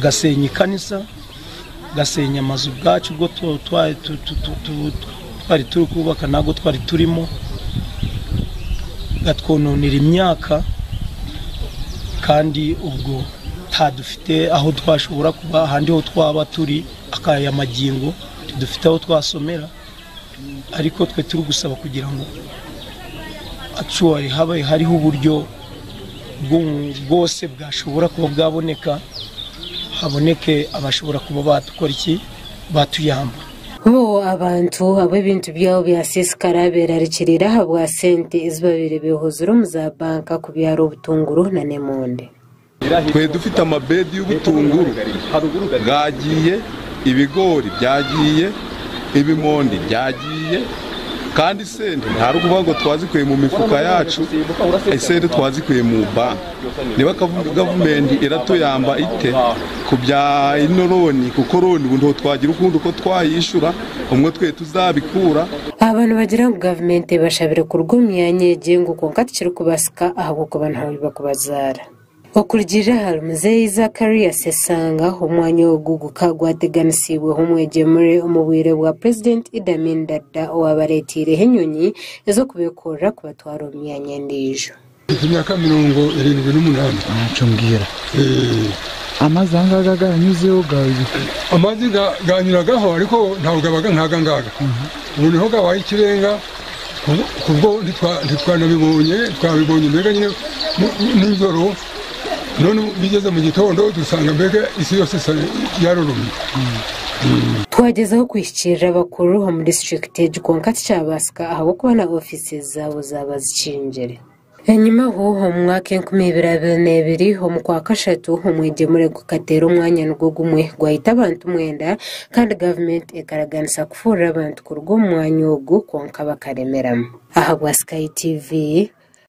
Gasenya ekanisa, gasenya amaju gaacu agu twari turikubaka n'agu twari turimu, gatwononera emyaka kandi obwo tihadufite ahu twashobora kuba ahandi ahu twaba turi akaya magingo tidufite ahu twasomera ariko twe turigusaba kugira ngu actually habe hariho oburyo bwose bwashobora kuba bwaboneka haboneke abashobora kuba batukora ki batuyamba. Bo abantu abu ebintu byabo byasiisikara beerarikiriire ahabwa sente ezi babaire beehuzire omu za banka kubyara obutunguru n'emondi. Twari dufite amabedi y'ubutunguru bwagiye, ibigori byagiye, ibimondi byagiye kandi sente ntarikuvuga ngo twazikuye mu mifuka yacu, esente twazikuye mu banki. Niba gavumenti eratuyamba ite ku bya ino looni kuko looni ubu ntitwagira ukundi uko twayishyura umwe twe tuzabikura. Aba nibagira ngu gavumenti ebashabire kuruga omu myanya egi ngu kwonka tikirikubaasika ahabw'okuba niho barikubazaara. Okurugiirira ahari Muzeeyi Zachariah Ssesanga, omwanya ogu gukaba gwateganisiibweho omwegyemure omu bwire bwa Purezidenti Idi Amin Dada owaabareeteireho enyonyi ez'okubeekorera kubatwara omu myanya endiijo. Mfite emyaka 78. Ntacyo mbwira. Amaizi aya ngaya garanyuzeho Amaizi ganyuragaho ariko ntabwo gabaga nk'aga ngaga. Ubu niho gabaye ikirenga kubwo ntitwanabibonye, twabibonye mbega nyine nijoro, none bigeze mu gitondo dusanga mbega isi yose yaroromye. Twagyezaho kuhikiirira abakuru omu disiturikiti egi kwonka tikyabaasika ahabw'okuba na ofiisi zaabo zaaba zikingire. Enyimaho, omu mwaka 2022 omu Kwakashatu, omwegyemure gukateera omwanya nigwo gumwe gwayita abantu mwenda kandi gavumenti ekaraganisa kufurura abantu kuruga omu mwanya ogu kwonka bakaremeramu. Ahabwa Sky TV,